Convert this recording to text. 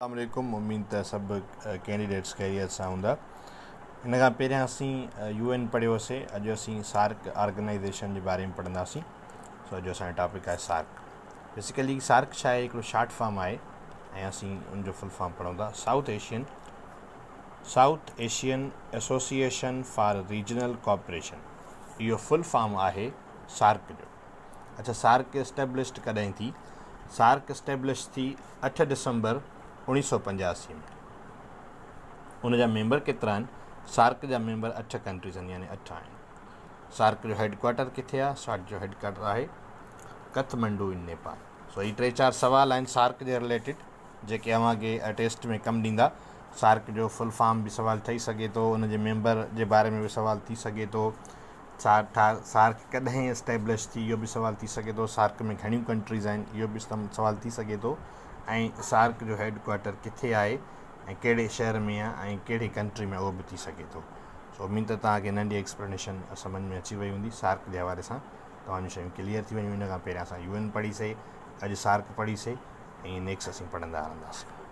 السلام عليڪم اميد ته سڀ ڪينڊيڊيٽس خيريت سان هوندا. ان کان پهريان اسين يو اين پڙهيوسي، اڄ اسين سارڪ آرگنائيزيشن جي باري ۾ پڙهنداسين. سو اڄ اسان جو ٽاپڪ آهي سارڪ. بيسيڪلي سارڪ ڇا آهي؟ هڪڙو شارٽ فارم آهي ۽ اسين ان جو فل فارم پڙهون ٿا South Asian Association for Regional Cooperation. اهو فل فارم آهي سارڪ جو. اڇا سارڪ اسٽيبلشڊ ڪڏهن ٿي؟ سارڪ اسٽيبلش ٿي 8 ڊسمبر 1985 ۾. ان جا ميمبر ڪيترا آهن؟ سارڪ جا ميمبر اٺ ڪنٽريز آهن يعني اٺ آهن. سارڪ جو هيڊ ڪوارٽر ڪٿي آهي؟ سارڪ جو هيڊ ڪوارٽر آهي کٿمنڊو ان نيپال. سو هي ٽي چار سوال آهن سارڪ جي رليٽيڊ جيڪي اوهان کي ٽيسٽ ۾ ڪم ڏيندا. سارڪ جو فل فارم به سوال ٺهي سگهي ٿو، ان جي ميمبر جي باري ۾ به سوال ٿي سگهي ٿو. سارڪ ڪڏهن اسٽيبلش ٿي اهو به سوال ٿي سگهي ٿو، سارڪ ۾ گهڻيون ڪنٽريز آهن اهو به سوال ٿي سگهي ٿو ۽ سارڪ جو هيڊ ڪوارٽر ڪٿي آهي ۽ ڪهڙي شهر ۾ آهي ۽ ڪهڙي ڪنٽري ۾ اهو به ٿي سگهي ٿو. سو اميد ته توهان کي ننڍي ايڪسپلينيشن سمجهه ۾ اچي وئي هوندي. سارڪ جي حوالي سان توهان جون شيون ڪليئر ٿي ويون. ان کان پهريان اسان يو اين پڙهي سي، اڄ سارڪ پڙهي سي ۽ نيڪسٽ اسين پڙهندا هلنداسين.